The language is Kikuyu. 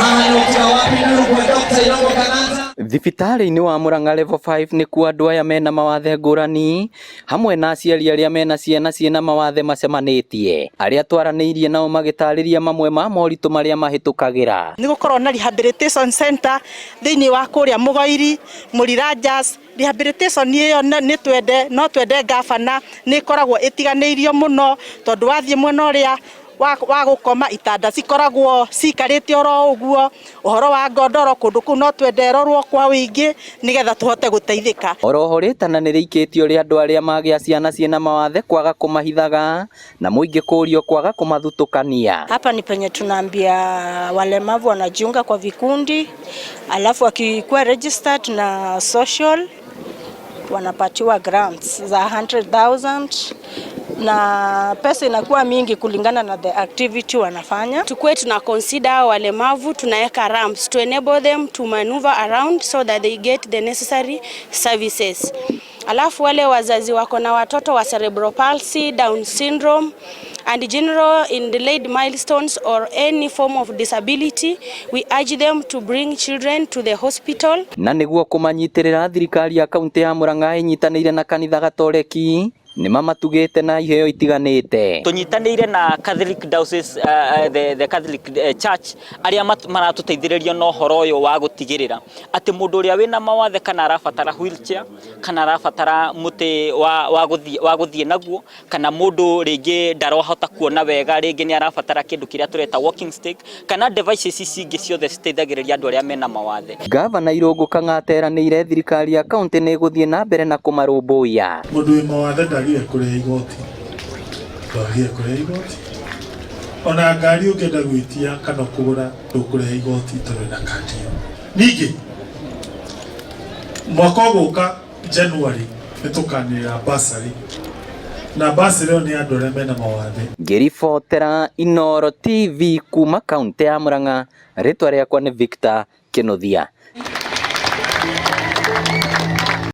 Haha wapi nuru kwa Dr. Irungu Kang'ata. Thibitarĩ-inĩ wa Murang'a Level 5 nĩkuo andũ aya mena mawathe ngũrani hamwe na aciari arĩa mena ciana ciĩna mawathe macemanĩtie, arĩa twaranĩirie nao magĩtarĩria mamwe ma moritũ marĩa mahĩtũkagĩra. Nĩ gũkorwo na rehabilitation center thĩinĩ wa kũrĩa Mũgoiri, Mũriranjas. Rehabilitation ĩyo nĩ twende no twende gavana, nĩ ĩkoragwo ĩtiganĩirio mũno tondũ wathiĩ mwena ũrĩa wa gũkoma, itanda cikoragwo cikarĩte oro ũguo. Ũhoro wa ngondoro kũndũ kũu no twende ĩrorwo kwa ũingĩ nĩgetha tũhote gũteithĩka. Oroho rĩtana nĩ rĩikĩtio rĩa andũ arĩa magĩa ciana ciĩna mawathe kwaga kũmahithaga na mũingĩ kũrio kwaga kũmathutũkania. Hapa ni penye tunaambia walemavu wanajiunga kwa vikundi, alafu wakikuwa registered na social wanapatiwa grants za 100,000 na pesa inakuwa mingi kulingana na the activity wanafanya. Tukue tuna consider walemavu, tunaweka ramps to enable them to maneuver around so that they get the necessary services. Alafu wale wazazi wako na watoto wa cerebral palsy, Down syndrome and general in delayed milestones or any form of disability, we urge them to bring children to the hospital. Na nĩguo kũmanyitĩrĩra, thirikari ya kaunti ya Murang'a ĩnyitanĩire na kanitha Gatoreki nĩ mamatugĩte na iheo itiganĩte. Tũnyitanĩire na Catholic Diocese, the Catholic Church, arĩa maratũteithĩrĩria na ũhoro ũyũ wa gũtigĩrĩra atĩ mũndũ ũrĩa wĩna mawathe, kana arabatara wheelchair, kana arabatara mũtĩ wa gũthiĩ naguo, kana mũndũ rĩngĩ ndarahota kuona wega, rĩngĩ nĩ arabatara kĩndũ kĩrĩa tũreta walking stick, kana devices ici ingĩ ciothe citeithagĩrĩria andũ arĩa mena mawathe. Gavana Irũngũ Kang'ata eranĩire thirikari ya kaunti nĩ ĩgũthiĩ na mbere na kũmarũmbũiya. Mũndũ wĩ mawathe ndagire kũrĩha igoti, ndagire kũrĩha igoti. Ona ngari ũngĩenda gwĩtia kana kũgũra, ndũkũrĩha igoti tondũ wĩna kandi ĩyo. Ningĩ mwaka ũgũka January nĩ tũkanĩrĩra bursary, na bursary ĩyo nĩ andũ arĩa mena mawathe. Ngĩribotera Inooro TV kuma kaunti ya Murang'a, rĩtwa rĩakwa nĩ Victor Kinuthia.